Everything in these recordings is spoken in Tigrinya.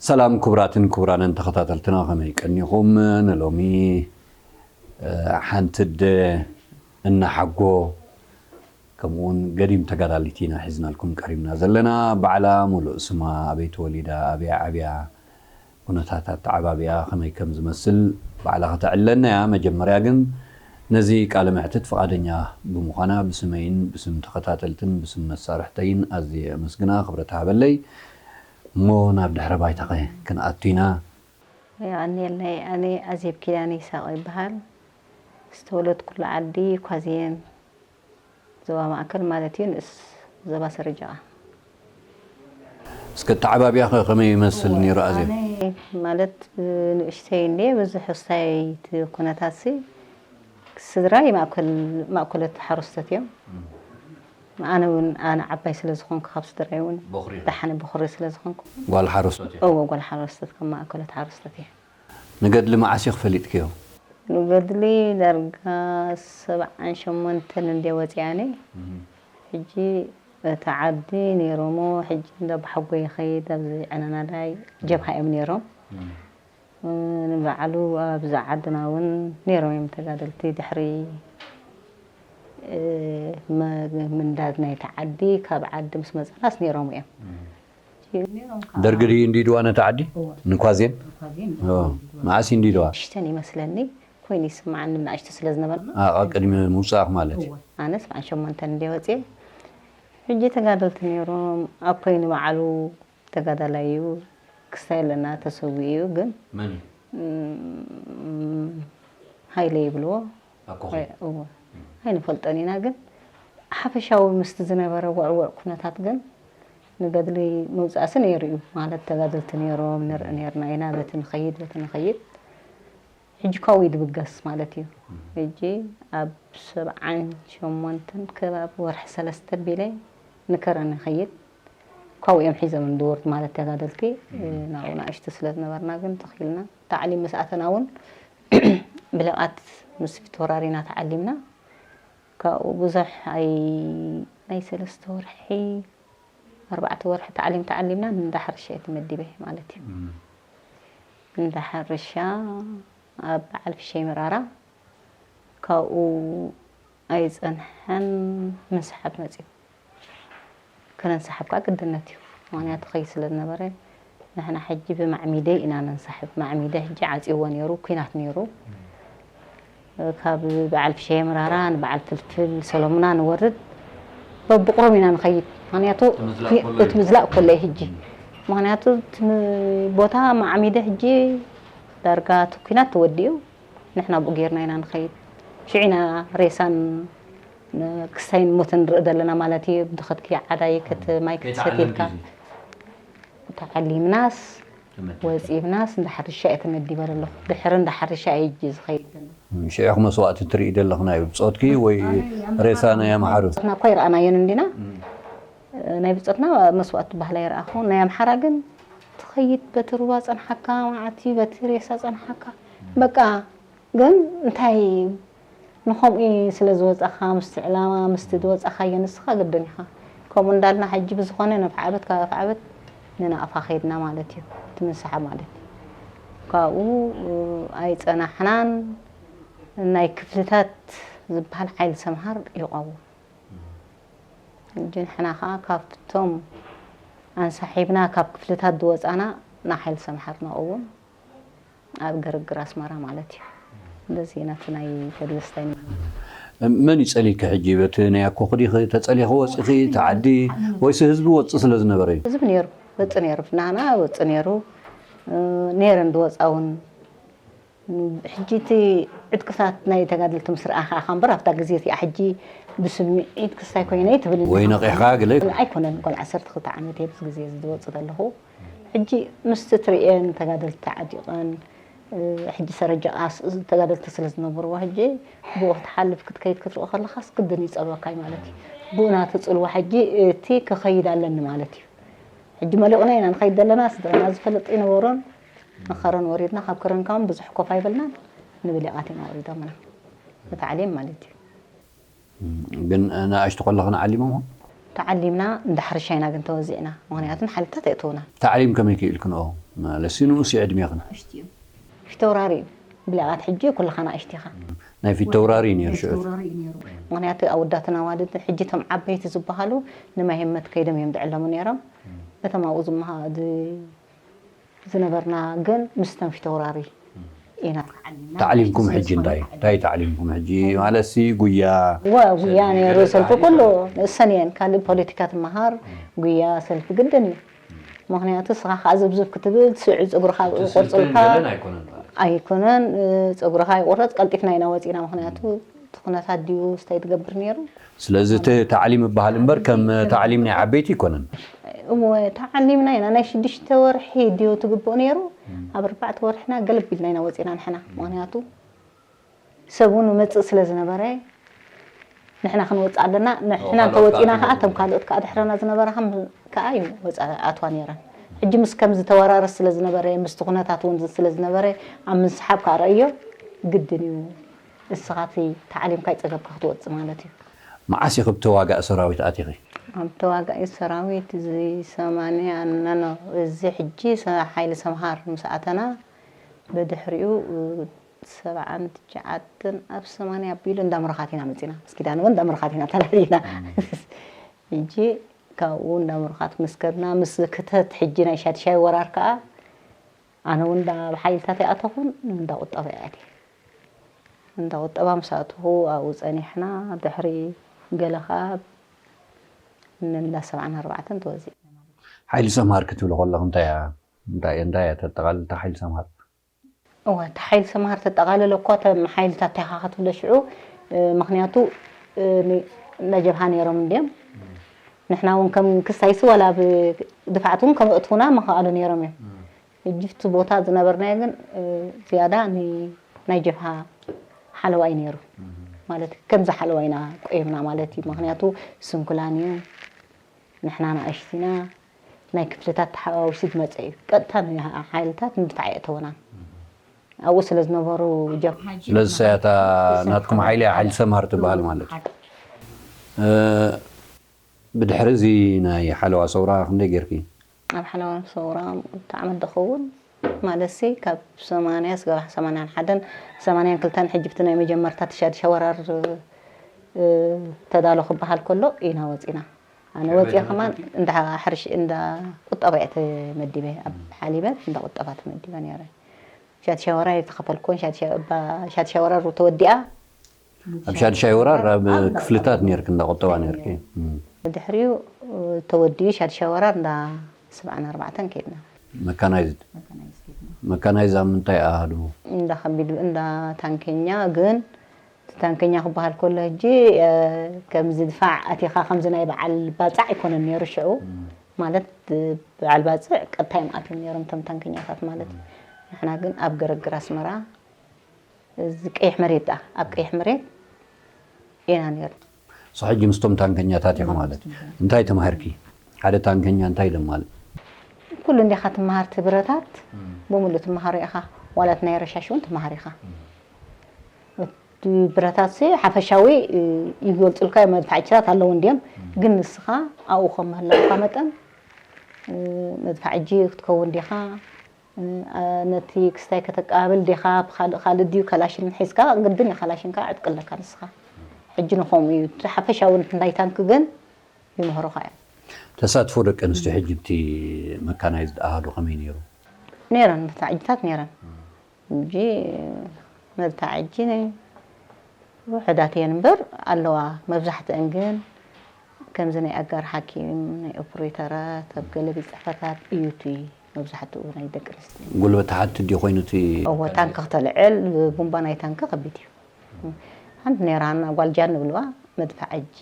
ሰላም ክቡራትን ክቡራንን ተኸታተልትና፣ ከመይ ቀኒኹም? ንሎሚ፣ እ፣ ሓንቲ ኣደ እናሓጎ፣ ከምኡውን ገዲም ተጋዳሊት ኢና ሒዝናልኩም ቀሪብና ዘለና። ባዕላ፣ ሙሉእ ስማ፣ ኣበይ ተወሊዳ፣ ኣበይ ዓብያ፣ ኩነታት ኣተዓባቢኣ ከመይ ከም ዝመስል ባዕላ ከተዕለና እያ። መጀመርያ ግን ነዚ ቃለ መሕትት ፍቓደኛ ብምዃና ብስመይን ብስም ተኸታተልትን ብስም መሳርሕተይን ኣዝየ የመስግና። ክብረት ሃበለይ። እሞ ናብ ድሕረ ባይታኸ ክንኣቱ ኢና። የቐንየለይ። ኣነ ኣዜብ ኪዳነ ይሳቕ ይበሃል። ዝተወለድኩሉ ዓዲ ኳዝየን፣ ዞባ ማእከል ማለት እዩ፣ ንእስ ዞባ ሰረጀቓ። እስከ ኣተዓባቢያኸ ከመይ ይመስል ነይሩ ኣዜብ? ኣነ ማለት ብንእሽተይ እንድየ፣ ብዙሕ ውሳይቲ ኩነታትሲ፣ ስድራይ ማእከል-፣ ማእከሎት ሓረስቶት እዮም። ኣነ እውን፣ ኣነ ዓባይ ስለ ዝኾንኩ፣ ካብ ስድራይ እውን ቦኽሪ። ደሓነ ቦኽሪ ስለ ዝኾንኩ። ጓል ሓረስቶት እየ። እዎ፣ ጓል ሓረስቶት፣ ካብ ማእከሎት ሓረስቶት እየ። ንገድሊ መዓስ ኢኺ ፈሊጥክዮ? ንገድሊ ዳርጋ ሰብዓን ሸሞንተን እንድየ ወፂኣ ኣነ። እም። ሕጂ እቲ ዓዲ ነይሮሞ፣ ሕጂ እንዳ ኣቦሓጎይ ይኸይድ፣ ኣብዚ ዕነናላይ ጀብሃ እዮም ነይሮም። እም። እ፣ ንባዕሉ ኣብዚ ዓድና እውን ነይሮም እዮም ተጋደልቲ። ድሕሪ፣ እ፣ መ-፣ ምንዳድ ናይቲ ዓዲ፣ ካብ ዓዲ ምስ መፃናስ ነይሮም እዮም። እም። ነይሮም ከዓ ደርጊ ድዩ እንዲድዋ ነቲ ዓዲ? እወ። ንኳዜን? ንኳዜን፣ ኦ፣ እንዲድዋ። መዓስ እዩ እንዲድዋ? ሽተን ይመስለኒ፣ ኮይኑ ይስምዓኒ፣ ንኣሽቱ ስለ ዝነበርና። ኣ፣ ኣብ ቅድሚ ምውጻእኽ ማለት እዩ። እወ። ኣነ ሰብዓን ሸሞንተን እንድየ ወፅየ። ሕጂ ተጋደልቲ ነይሮም፣ ኣኮይ ንባዕሉ ተጋዳላይ እዩ፣ ክስታይ ኣለና ተሰዊኡ እዩ፣ ግን መን እዩ? እም፣ ሃይለ ይብልዎ። ኣኮኺ? ሃይ-፣ እወ። ኣይንፈልጦን ኢና፣ ግን ሓፈሻዊ ምስቲ ዝነበረ ውዕውዕ ኩነታት ግን ንገድሊ ምውጻእሲ ነይሩ እዩ። ማለት ተጋደልቲ ነይሮም፣ ንርኢ ነይርና ኢና፣ በቲ ንኸይድ፣ በቲ ንኸይድ። ሕጂ ካብኡ እዩ ዝብገስ ማለት እዩ። እም። ሕጂ ኣብ ሰብዓን ሸሞንተን ከባቢ ወርሒ ሰለስተ ኣቢለ ንከረን ይኸይድ። ካብኡ እዮም ሒዞም ዝወርዱ ማለት ተጋደልቲ። እም። ናብኡ ንኣሽቱ ስለ ዝነበርና ግን ተኺልና። ታዕሊም ምስ ኣተና እውን ብለቓት ምስ ፊት ወራሪና ተዓሊምና። ካብኡ ብዙሕ ኣይ-፣ ናይ ሰለስተ ወርሒ፣ ኣርባዕተ ወርሒ ታዕሊም ተዓሊምና፣ ንእንዳ ሕርሻ እየ ተመዲበ ማለት እዩ። እም። እንዳ ሕርሻ ኣብ በዓል ፍሸይ መራራ፣ ካብኡ ኣይጸንሐን፣ ምንስሓብ መጺኡ። ከነንሳሕብ ከኣ ግድነት እዩ። ምኽንያቱ ኸይድ ስለ ዝነበረ፣ ንሕና ሕጂ ብማዕሚደ ኢና ነንሳሕብ። ማዕሚደ ሕጂ ዓጽይዎ ነይሩ፣ ኲናት ነይሩ። ካብ በዓል ፍሸየ መራራ ንበዓል ፍልፍል ሰሎሙና ንወርድ፣ በብቑሩብ ኢና ንኸይድ። ምኽንያቱ እቲ ምዝላቕ ኲ-፣ ከሎ እቲ እዩ። ምዝላቕ ከሎ እዩ ሕጂ። እም። ምኽንያቱ እቲ ም-፣ ቦታ ማዕሚደ ሕጂ ዳርጋ እቲ ኲናት ተወዲኡ፣ ንሕና ብኡ ጌርና ኢና ንኸይድ። ሽዑ ኢና ሬሳን ን-፣ ክስታይን ሞትን ንርኢ ዘለና ማለት እዩ። ብድኸት ከይዓዳይ፣ ከት-፣ ማይ ክትሰትይ ኢልካ። ከይተዓለምኪ እዚ? ተዓሊምናስ፣ ተመዲብኪ? ወጺብናስ፣ እንዳ ሕርሻ እየ ተመዲበ ዘለኹ። ድሕሪ እንዳ ሕርሻ እየ ሕጂ ዝኸይድ ዘለኹ። እም፣ ሽዑ ኢኺ መስዋእቲ ትርኢ ዘለኺ ናይ ብጾትኪ ወይ ኣነ ሬሳ ናይ ኣምሓሩ? ኣምሓሩ? ንሕና እኳ ኣይረኣናዮን እንዲና። እም። ናይ ብጾትና መስዋእቲ ዝበሃል ኣይረኣኹን። ናይ ኣምሓራ ግን ትኸይድ፣ በቲ ሩባ ጸንሓካ፣ መዓት እዩ፣ በቲ ሬሳ ጸንሓካ። እም። በቃ፣ ግን እንታይ ንኸምኡ ስለ ዝወጻኻ፣ ምስቲ ዕላማ፣ ምስቲ ዝወጻኻዮ ንስኻ ግድን ኢኻ። ከምኡ እንዳልና ሕጂ ብዝኾነ ነፍዓበት ካብ ኣፍዓበት ንናቕፋ ከይድና ማለት እዩ። እቲ ምንስሓብ ማለት እዩ። ካብኡ ኣይጸናሕናን። ናይ ክፍልታት ዝበሃል ሓይሊ ሰምሃር ይቐውም። ሕጂ ንሕና ኸኣ ካብቶም ኣንሳሒብና ካብ ክፍልታት ዝወጻና ንሓይሊ ሰምሃር ንቐውም። ኣብ ግርግር ኣስመራ ማለት እዩ። እንደዚ ናቲ ናይ ገድሊ ስታይል። መን እዩ ጸሊልኪ ሕጂ? በቲ ናይ ኣኮኺ ዲኺ ተጸሊኺ ወጺኺ፣ እቲ ዓዲ ወይስ ህዝቢ ወጽእ ስለ ዝነበረ እዩ? ህዝቢ ነይሩ፣ ወጽእ ነይሩ፣ ናና ወጽእ ነይሩ፣ እ፣ ነይረን ዝወጻ እውን። ሕጂ እቲ ዕጥቅታት ናይ ተጋደልቲ ምስ ረኣኻ ኢኻ እምበር፣ ኣብታ ግዜ እቲኣ ሕጂ ብስምዒት ክስታይ ኮይነ ትብል ወይ እንዲኻ። ነቒሕኻ ገለ ኣይኮነን፣ ጓል ዓሰርተ ክልተ ዓመት እየ ኣብዚ ግዜ እዚ ዝወጽእ ዘለኹ። ሕጂ ምስቲ ትርእየን ተጋደልቲ ተዓጢቐን፣ እ፣ ሕጂ ሰረጀቓስ ተጋደልቲ ስለ ዝነበርዎ፣ ሕጂ ብኡ ክትሓልፍ ክትከይድ ክትርኢ ከለኻስ ግድን ይጸልወካ እዩ ማለት እዩ። ብኡ ናቱ ጽልዋ ሕጂ እቲ ክኸይድ ኣለኒ ማለት እዩ። ሕጂ መሊቑና ኢና ንኸይድ ዘለና፣ ስድራና ዝፈልጥ ይነበሮን፣ ንኸረን ወሪድና፣ ካብ ከረን ካውን ብዙሕ ኮፍ ኣይበልናን፣ ንብሊቓት ኢና ወሪዶምና። ብታዕሊም ማለት እዩ። እም፣ ግን ንኣሽቱ ከለኽን ዓሊሞም? ተዓሊምና እንዳ ሕርሻ ኢና ግን ተወዚዕና፣ ምኽንያቱ ሓይልታት ኣየእተውና። ታዕሊም ከመይ ክኢልክንኦ? ማለሲ ንኡስ ዕድሜኽን። ፊተውራሪ እዩ። ብሊቓት ሕጂ ኩልኻ ንኣሽቱ ኢኻ። ናይ ፊተውራሪ እዩ ነይሩ ሽዑ። ምኽንያቱ ኣወዳትን ኣዋልድን ሕጂ እቶም ዓበይቲ ዝበሃሉ ንማይ ህመት ከይዶም እዮም ዝዕለሙ ነይሮም። እቶም ኣብኡ ዝመሃ- ዝ- ዝነበርና ግን ምስተን ፊተውራሪ ኢና። ታዕሊምኩም ሕጂ እንታይ እንታይ ታዕሊምኩም ሕጂ? ማለትሲ ጉያ ወ ጉያ ነይሩ ሰልፊ ኩሉ ንእሰን እየን ካልእ ፖለቲካ ትመሃር ጉያ ሰልፊ ግድን እዩ። ምክንያቱ ንስኻ ከዓ ዝብዝብ ክትብል ስዑ ፀጉርኻ ቆርፅልካ ኣይኮነን ፀጉርኻ ይቆረፅ ቀልጢፍና ኢና ወፂና ምክንያቱ እቲ ኩነታት ድዩ ስታይ ትገብር ነይሩ። ስለዚ እቲ ታዕሊም ይበሃል እምበር ከም ታዕሊም ናይ ዓበይቲ ኣይኮነን። እወ ተዓሊምና ኢና ናይ ሽዱሽተ ወርሒ ድዩ ትግብኡ ነይሩ ኣብ ኣርባዕተ ወርሕና ገለብ ኢልና ኢና ወፂና ንሕና ምክንያቱ ሰብ እውን መፅእ ስለ ዝነበረ ንሕና ክንወፅእ ኣለና ንሕና እንተወፂና ከዓ እቶም ካልኦት ከዓ ድሕረና ዝነበራ ከዓ እዩ ወፃ ኣትዋ ነይረን ሕጂ ምስ ከም ዝተወራረስ ስለ ዝነበረ ምስቲ ኩነታት እውን ስለ ዝነበረ ኣብ ምስሓብ ከዓ ረእዮ ግድን እዩ እስኻቲ ተዓሊምካ ይፀገብካ ክትወፅእ ማለት እዩ መዓስ ኢኺ ብተዋጋእ ሰራዊት ኣቲኺ? ኣብ ተዋጋኢ ሰራዊት እዚ ሰማንያ ነኖ እዚ ሕጂ ሓይሊ ሰምሃር ምስ ኣተና ብድሕሪኡ ሰብዓን ትሽዓተን ኣብ ሰማንያ ኣቢሉ እንዳ ምርኻት ኢና መፂና ምስ ኪዳነ እውን እንዳ ምርኻት ኢና ተላሊና ሕጂ ካብኡ እንዳ ምርኻት ምስ ከድና ምስ ክተት ሕጂ ናይ ሻድሻይ ወራር ከዓ ኣነ እውን እንዳ ብሓይልታት ይኣተኹን እንዳ ቁጠባ ይኣትየ እንዳ ቁጠባ ምስ ኣተኹ ኣብኡ ፀኒሕና ድሕሪ ገለ ከዓ እንዳ ሰብዓን ኣርባዕተን ተወዚእና ሓይሊ ሰምሃር ክትብሊ ከለኹ እንታይ እያ እንታይ እንታይ እያ ተጠቓልል እታ ሓይሊ ሰምሃር? እወ እታ ሓይሊ ሰምሃር ተጠቓልል እኳ እቶም ሓይልታት እንታይ ኢኻ ክትብሎ ሽዑ ምኽንያቱ እንዳ ጀብሃ ነይሮም እንድዮም ንሕና እውን ከም ክስታይሲ ዋላ ብድፍዓት እውን ከምእትዉና ምኽኣሉ ነይሮም እዮም ሕጂ እቲ ቦታ ዝነበርናዮ ግን ዝያዳ ናይ ጀብሃ ሓለዋ እዩ ነይሩ ማለት ከምዚ ሓለዋ ኢና ቆይምና ማለት እዩ ምኽንያቱ ስንኩላን እዩ ንሕና ንኣሽቲና ናይ ክፍልታት ተሓዋዊሱ ዝመፀ እዩ ቀጥታ ንሓይልታት ንድፋዕ የእተወናን ኣብኡ ስለ ዝነበሩ ጀብሃ ስለዚ ሰያታ ናትኩም ሓይሊ ሓይሊ ሰምሃር ትበሃል ማለት እዩ ብድሕሪ እዚ ናይ ሓለዋ ሰውራ ክንደይ ጌርኪ? ኣብ ሓለዋ ሰውራ ክልተ ዓመት ዝኸውን ማለትሲ ካብ ሰማንያ ስገባሕ ሰማንያን ሓደን ሰማንያን ክልተን ሕጂ ብቲ ናይ መጀመርታ ተሻድሻ ወራር ተዳሎ ክበሃል ከሎ ኢና ወፂና ኣነ ወፂአ ከማን እንዳ ሕርሽ እንዳ ቁጠባ እየ ተመዲበ ኣብ ሓሊበት እንዳ ቁጠባ ተመዲበ ነይረ ሻድሻ ወራር የተኸፈልኩን ሻድሻ ወራር ተወዲኣ ኣብ ሻድሻይ ወራር ኣብ ክፍልታት ነርክ እንዳ ቁጠባ ነርክ ድሕሪኡ ተወዲኡ ሻድሻይ ወራር እንዳ ሰብዓን ኣርባዕተን ከይድና መካናይዝድ መካናይዝ ኣብ ምንታይ ኣሃዱ እንዳ ከቢድ እንዳ ታንከኛ ግን እቲ ታንከኛ ክበሃል ከሎ ሕጂ ከምዚ ድፋዕ ኣቲኻ ከምዚ ናይ በዓል ባፃዕ ኣይኮነን ነይሩ ሽዑ ማለት በዓል ባፅዕ ቀጥታ እዮም ኣትዮም ነይሮም እቶም ታንከኛታት ማለት እዩ ንሕና ግን ኣብ ገረግር ኣስመራ እዚ ቀይሕ መሬት ደኣ ኣብ ቀይሕ መሬት ኢና ነርና። So ሕጂ ምስቶም ታንከኛታት ኢኺ ማለት እዩ። እንታይ ተማሂርኪ? ሓደ ታንከኛ እንታይ ደማልእ? ኩሉ እንዲኻ ትመሃር እቲ ብረታት ብምሉእ ትመሃሮ ኢኻ። ዋላ እቲ ናይ ረሻሽ እውን ትመሃር ኢኻ። እቲ ብረታትሲ ሓፈሻዊ ይገልፁልካ እዮም መድፋዕችታት ኣለዉ እንድዮም ግን ንስኻ ኣብኡ ከም ምህላውካ መጠን መድፋዕጂ ክትከውን ዲኻ ነቲ ክስታይ ከተቀባብል ዲኻ ብካልእ ካልእ ድዩ ካላሽን ሒዝካ ግድን እዩ ካላሽንካ ዕጥቂ ኣለካ ንስኻ ሕጂ ንኸምኡ እዩ እቲ ሓፈሻዊ እንታይ ታንኪ ግን ይምህሩኻ እዮም ተሳትፎ ደቂ ኣንስትዮ ሕጂ እቲ መካናይዝድ ኣሃዱ ከመይ ነይሩ ነይረን መታዕጅታት ነይረን እንጂ መታዕጂ ውሕዳት እየን እምበር ኣለዋ መብዛሕትአን ግን ከምዚ ናይ ኣጋር ሓኪም ናይ ኦፕሬተራት ኣብ ገለ ቤት ፅሕፈታት እዩ እቲ መብዛሕትኡ ናይ ደቂ ኣንስትዮ ጉልበት ሓቲ ድዩ ኮይኑ እቲ እወ ታንኪ ክተልዕል ቡምባ ናይ ታንኪ ከቢድ እዩ ሓንቲ ነይራ ጓል ጃን ንብልዋ መድፋዐጂ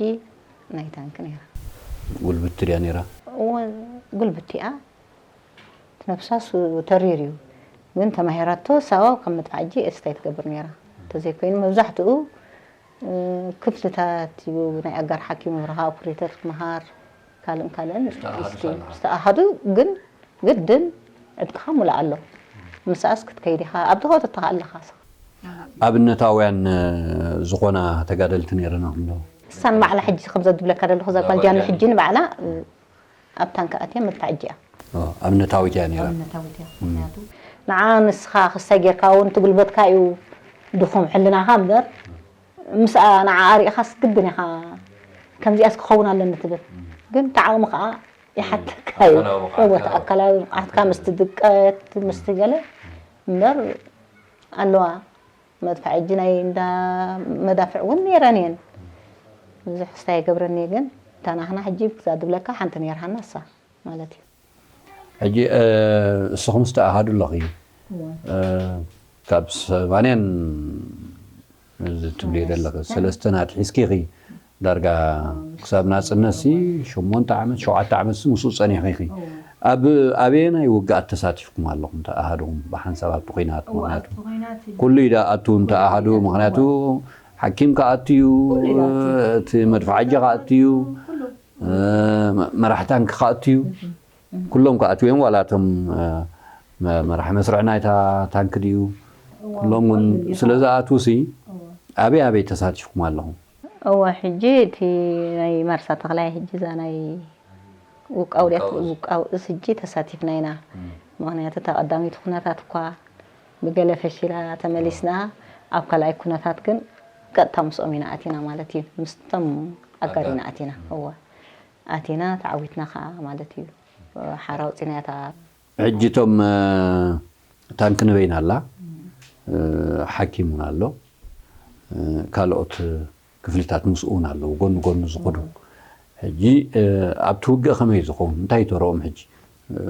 ናይ ታንኪ ነይራ ጉልብቲ ድያ ነይራ እወ ጉልብቲ እያ ነብሳስ ተሪር እዩ ግን ተማሂራቶ ሳዋ ከም መጥፋዕጂ እስታይ ትገብር ነይራ እንተዘይኮይኑ መብዛሕትኡ ክፍልታት እዩ ናይ ኣጋር ሓኪም ምብርኻ ኦፕሬተር ክትምሃር ካልእን ካልእን ዝተኣሃዱ ግን ግድን ዕጥቅኻ ሙላእ ኣሎ ምሳኣስ ክትከይድ ኢኻ ኣብ ዝኸደትኻ ኣለኻ ኣብነታውያን ዝኾና ተጋደልቲ ነይረና ክንዶ ንሳን ባዕላ ሕጂ ከምዛ ዝብለካ ዘለኹ እዛ እዛ ጓል ጓል ጃኒ ጃኒ። ሕጂ ንባዕላ ኣብ ታንክ ኣትያ መድፍዓጂ እያ። ኦ፣ ኣብነታዊት እያ ነይራ። ኣብነታዊት እያ። ምኽንያቱ ንዓ ንስኻ ክስታይ ጌርካ እውን እቲ ጉልበትካ እዩ ድኹም ሕልናኻ እምበር ምስኣ ንዓኣ ሪኢኻስ ግድን ኢኻ ከምዚኣስ ክኸውን ኣለኒ ትብል። ግን እቲ ዓቕሚ ከዓ ይሓተካ እዩ። ኣካላዊ ብቕዓትካ እወ፣ እቲ ኣካላዊ ብቕዓትካ ምስቲ ድቀት ምስቲ ገለ እምበር ኣለዋ። መድፍዓ ሕጂ ናይ እንዳ መዳፍዕ እውን ነይረን እየን። ብዙሕ ክስታይ ኣይገብረን እየ ግን እታ ናህና ሕጂ ብዛ ዝብለካ ሓንቲ ነይርሃና እሳ ማለት እዩ። ሕጂ እ፣ እስኹም ዝተኣሃዱ ኣለኺ እወ። እ፣ ካብ ሰማንያን እዚ ትብልዮ ዘለኺ ሰለስተን ኣትሒዝኪ ኢኺ ዳርጋ ክሳብ ናጽነት ሲ ሸሞንተ ዓመት ሸውዓተ ዓመት ሲ ምስኡ ጸኒሕኺ ኢኺ። እወ። ኣብ ኣበየናይ ውግኣት ተሳቲፍኩም ኣለኹም ተኣሃዱኹም ብሓንሳብ ኣብቲ ኲናት? እወ፣ ምኽንያቱ ኣብቲ ኲናት ኩሉ እዩ ደኣ ኣቱ እንተ ኣሃዱ፣ ምኽንያቱ ሓኪም ክኣቱ እዩ፣ ኩሉ እዩ ኣቱ። እቲ መድፍዓጂ ክኣቱ እዩ፣ ኩሉ። እ፣ መ-፣ መራሕ ታንክ ክኣቱ እዩ። እም፣ እም። ኩሎም ክኣትዉ እዮም ዋላ እቶም፣ እ፣ መ-፣ መራሕ መስርዕ ናይታ ታንክ ድዩ? እወ፣ ኩሎም እውን ኩሉ እዩ። ስለ ዝኣትዉ ሲ እወ። ኣበይ ኣበይ ተሳቲፍኩም ኣለኹም? እወ፣ ሕጂ እቲ ናይ ማርሳ ተኽላይ ሕጂ እዛ ናይ ውቃው ድያ ውቃውስ። ውቃውስ ሕጂ ተሳቲፍና ኢና። እም። ምኽንያቱ እታ ቀዳመይቲ ኩነታት እኳ ብገለ ፈሺላ ተመሊስና፣ ኣብ ካልኣይ ኩነታት ግን ቀጥታ ምስኦም ኢና ኣቲና ማለት እዩ። ምስቶም ኣጋር ኣጋር። ኢና ኣቲና። እም። እወ። ኣቲና ተዓዊትና ኸዓ ማለት እዩ። ሓራ ኣውፂናያ እታ ሕጂ እቶም፣ እ፣ ታንክ ንበይና ኣላ፣ እ፣ ሓኪም እውን ኣሎ፣ እ፣ ካልኦት ክፍልታት ምስኡ እውን ኣለዉ፣ ጎኒ ጎኒ ዝኸዱ። ሕጂ፣ እ፣ ኣብቲ ውግእ ከመይ እዩ ዝኸውን? እንታይ እዩ ተረኦም ሕጂ?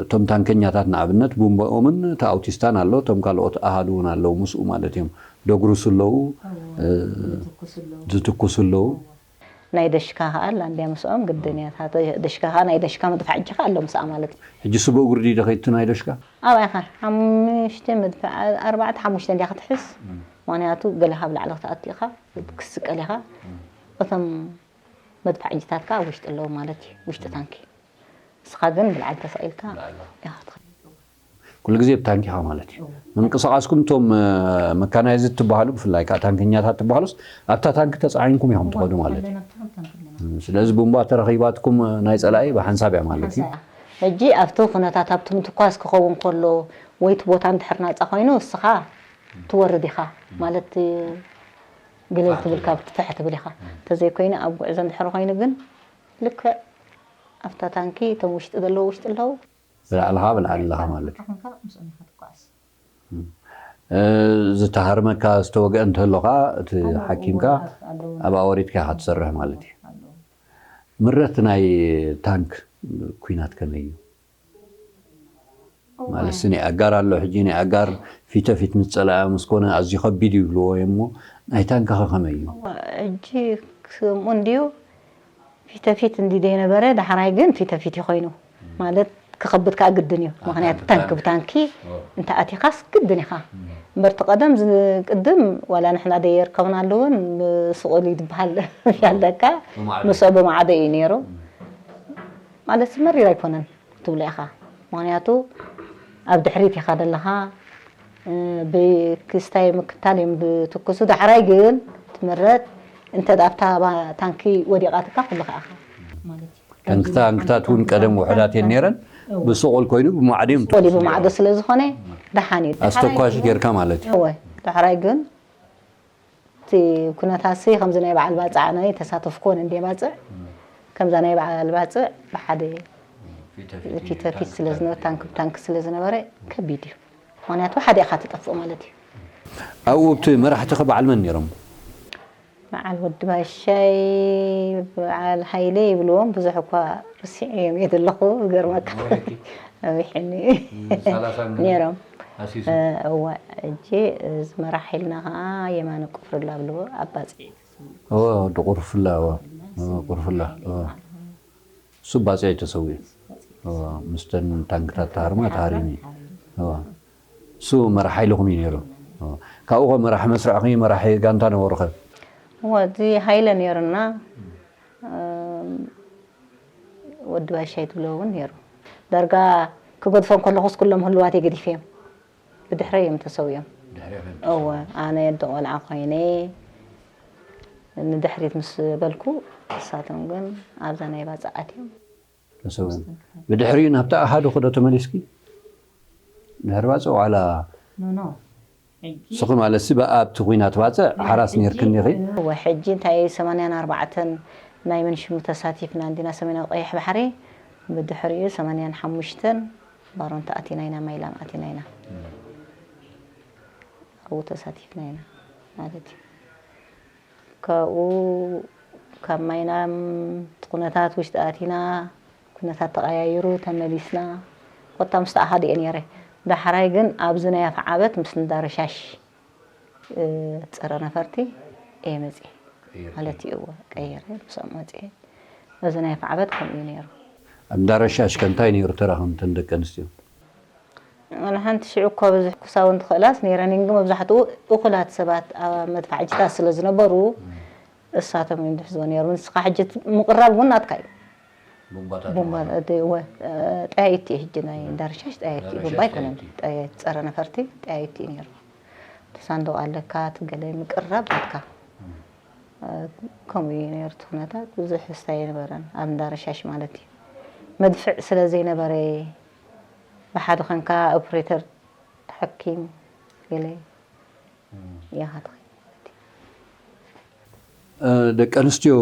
እቶም ታንከኛታት ንኣብነት ቡምባኦምን እቲ ኣውቲስታን ኣሎ፣ እቶም ካልኦት ኣሃዱ እውን ኣለዉ ምስኡ ማለት እዮም። ደጉርሱ ኣለዉ፣ እወ፣ እ፣ ዝትኩሱ ኣለዉ። ዝትኩሱ ኣለዉ። እወ። ናይ ደሽካ ኸዓ ኣላ እንድያ ምስኦም ግድን እያ። እታ ደ-፣ ደሽካ ኸዓ ናይ ደሽካ መድፍዓጂ ኸዓ ኣሎ ምስኣ ማለት እዩ። ሕጂ ስቡእ ጉርዲ ዶ ኸይድቲ ናይ ደሽካ? ኣብኣ ኢኻ ሓሙሽተ መድፍዕ፣ ኣርባዕተ ሓሙሽተ እንድያ ክትሕዝ። እም። ምኽንያቱ ገለ ካብ ላዕሊ ክትኣቱ ኢኻ፣ ክትስቀል ኢኻ። እም። እቶም መድፍዓጅታት ከኣ ኣብ ውሽጢ ኣለዉ ማለት እዩ፣ ውሽጢ ታንኪ። ንስኻ ግን ብላዕሊ ተሰቒልካ ብላዕሊ። ኢኻ ትኸይድ። ኩሉ ግዜ ብታንኪ ኢኻ ማለት እዩ። እወ። ምንቅስቓስኩም እቶም፣ እ፣ መካናይዝድ ትበሃሉ፣ ብፍላይ ከኣ ታንከኛታት ትበሃሉስ፣ ኣብታ ታንኪ ተጻዒንኩም ኢኹም ትኸዱ ማለት እዩ። ኣለና፣ ኣብቲ ታንኪ ኣለና። እም፣ ስለዚ ቡምባ ተረኺባትኩም፣ እ፣ ናይ ጸላኢ ብሓንሳብ እያ ማለት እዩ። ሓንሳብ እያ። ሕጂ ኣብቲ ኩነታት ኣብቲ ምትኳስ ክኸውን ከሎ ወይ እቲ ቦታ እንድሕር ናጻ ኮይኑ፣ ንስኻ ትወርድ ኢኻ። ማለት፣ እ፣ ግልል ፋሕ ትብል ትብል። ካብ ትፍሕ ትብል ኢኻ። እም። እንተዘይኮይኑ ኣብ ጉዕዞ እንድሕር ኮይኑ ግን ልክዕ ኣብታ ታንኪ እቶም ውሽጢ ዘለዉ ውሽጢ ኣለዉ። ብላዕልኻ ብላዕሊ ኣለኻ ማለት እዩ። ኮንካ ምስኦም ኢኻ ትጓዓዝ። እም። እ፣ ዝተሃርመካ ዝተወግአ እንተሎ ኸኣ እቲ ኣለዉ፣ ሓኪምካ እወ፣ ኣለዉ። ኣብኣ ወሪድካ ኢኻ ትሰርሕ ማለት እዩ። ኣለዉ። ምረት ናይ ታንክ ኲናት ከመይ እዩ? እወ። ማለትሲ ናይ ኣጋር ኣሎ፣ ሕጂ ናይ ኣጋር ፊተ ፊት ምስ ጸላኢ ምስ ኮነ ኣዝዩ ከቢድ እዩ ይብልዎ እዮም እሞ፣ ናይ ታንክኸ ከመይ እዩ? እወ፣ ሕጂ ክስምኡ እንድዩ ፊተ ፊት እንዲ ዘይነበረ፣ ዳሕራይ ግን ፊተ ፊት እዩ ኮይኑ። ማለት ክኸብድ ከኣ ግድን እዩ። ኣዎ፣ ምኽንያቱ ታንኪ ታንክ ብታንኪ። ብታንኪ እዎ። እንተ ኣቲኻስ ግድን ኢኻ። እም። እምበር እቲ ቀደም ዝቅድም ዋላ ንሕና ደየርከብናሉ እውን ብስቑል እዩ ዝበሃል። ያለካ ብማዕዶ። ምስኦ ብማዕዶ እዩ ነይሩ። እም። ማለት መሪር ኣይኮነን ክትብሎ ኢኻ። ምኽንያቱ ኣብ ድሕሪት ኢኻ ዘለኻ፣ እ፣ ብክስታይ ምክታል እዮም ዝትኩሱ። ዳሕራይ ግን ትምረጥ እንተ ኣብታ ባ-፣ ታንኪ ወዲቓትካ ኩሉ ከኣኻ ማለት እዩ። ታንክታ-፣ ታንክታት እውን ቀደም ውሑዳት እየን ነይረን፣ እወ። ብስቑል ኮይኑ ብማዕዶ እዮም ስቑል እዩ፣ ዝትኩሱ ብማዕዶ ነይሮም። ስለ ዝኾነ ደሓን እዩ። ኣስተኳሽ ዳሕራይ ግን ጌርካ ማለት እዩ። እወ፣ ዳሕራይ ግን እቲ ኩነታትሲ ከምዚ ናይ በዓል ባጽዕ ኣነ ኣይተሳተፍኩዎን እንድየ ባጽዕ። እም። ከምዛ ናይ በዓል ባጽዕ ብሓደ ፊት ፊት ፊት ፊት ታንክ ስለ ዝነበረ፣ ታንክ። ታንክ ብታንክ ስለ ዝነበረ ከቢድ እዩ። ምኽንያቱ ሓደ ኢኻ ትጠፍእ ማለት እዩ። ኣብኡ ኣብቲ መራሕትኺ በዓል መን ነይሮም? በዓል ወዲ ባሻይ፣ በዓል ሃይለ ይብልዎም። ብዙሕ እኳ ርሲዐዮም እየ ዘለኹ፣ ዝገርመካ። ነዊሕኪ? ነዊሕኒ። እም፣ ሰላሳ ግን ነይሮም። ሃሲሱ። እ፣ እወ፣ ሕጂ እዚ መራሕ ኢልና ኸዓ የማነ ቁፍርላ ብልዎ ኣብ ባጽዕ እዩ ተሰዊኡ። እወ፣ ወዲ ቁርፍላ፣ እወ። እወ፣ ቁርፍላ፣ እወ። እሱ ባጽዕ እዩ ተሰዊኡ። እወ፣ ምስተን ታንክታት ተሃርማ ተሃሪሙ እዩ። እወ። እሱ መራሕ ሓይልኹም እዩ ነይሩ። እወ። ካብኡ ኸ መራሕ መስርዕኺ፣ መራሕ ጋንታ ነበሩኸ? እወ፣ እዚ ሃይለ ነይሩና። እም፣ ወዲ ባሻይ ትብሎ እውን ነይሩ። ዳርጋ ክገድፎ እንከለኹስ ኩሎም ህልዋት ገዲፈዮም ብድሕረይ እዮም ተሰዊኦም። ድሕሪኦም እዮም እወ፣ ተሰዊኦም። ኣነ ኣደ ቆልዓ ኮይነ፣ ንድሕሪት ምስ በልኩ፣ ንሳቶም ግን ኣብዛ ናይ ባጽዕ ኣትዮም። ተሰውኡ። ብድሕሪኡ ናብቲ ኣሃዱኺ ዶ ተመሊስኪ? ድሕሪ ባጽዕ ዋዕላ ኖ፣ ኖ። ሕጂ ንስኺ ማለት ሲ ብኣብቲ ኲናት ባጽዕ ሓራስ ሕጂ ኔርክን ኢኺ? እወ፣ ሕጂ እንታይ ሰማንያን ኣርባዕተን ናይ መንሽሙ ተሳቲፍና እንዲና ሰሜናዊ ቀይሕ ባሕሪ። ብድሕሪኡ ሰማንያን ሓሙሽተን ባሮንታ ኣቲና ኢና፣ ማይላም ኣቲና ኢና። ኣብኡ ተሳቲፍና ኢና ማለት እዩ። ካብኡ ካብ ማይናም እቲ ኩነታት ውሽጢ ኣቲና፣ ኩነታት ተቐያይሩ ተመሊስና። ኮታ ምስ ተኣሃዱ እየ ነይረ። ዳሕራይ ግን ኣብዚ ናይ ኣፍዓበት ምስ እንዳረሻሽ፣ እ፣ ጸረ ነፈርቲ እየ መጽየ። ቀይርኪ? ማለት እዩ። እወ፣ ቀይረ ምስኦም መጽየ። በዚ ናይ ኣፍዓበት ከምኡ እዩ ነይሩ። ኣብ እንዳረሻሽ ከ እንታይ ነይሩ ተራኸም እተን ደቂ ኣንስትዮ? ዋላ ሓንቲ ሽዑ እኳ ብዙሕ ክሳውን ትኽእላስ ነይረን፣ ግን መብዛሕትኡ እኹላት ሰባት ኣብ መድፋዕጅታት ስለ ዝነበሩ፣ እሳቶም እዮም ዝሕዝዎ ነይሮም። ንስኻ ሕጂ ምቕራብ እውን ናትካ እዩ። ቡምባታት ቡምባ-፣ ማለት። እደ-፣ ወ-፣ እ፣ ጠያይቲ እዩ ሕጂ ናይ ዳርሻሽ ጠያይቲ እዩ። ዳርሻሽ ቡምባ ኣይኮነን። ጠያይቲ። ጠያይቲ፣ ጸረ ነፈርቲ ጠያይቲ እዩ ነይሩ። እቲ ሳንዱቕ ኣለካ፣ እቲ ገለ ምቅራብ ናትካ። እ፣ ከምኡ እዩ ነይሩ እቲ ኩነታት። ብዙሕ ስታይ ኣይነበረን ኣብ እንዳረሻሽ ማለት እዩ። መድፍዕ ስለ ዘይነበረ፣ ብሓደ ኾንካ ኦፕሬተር፣ ሓኪም፣ ገለ እም። ኢኻ ትኸይድ ማለት እዩ። እ፣ ደቂ ኣንስትዮ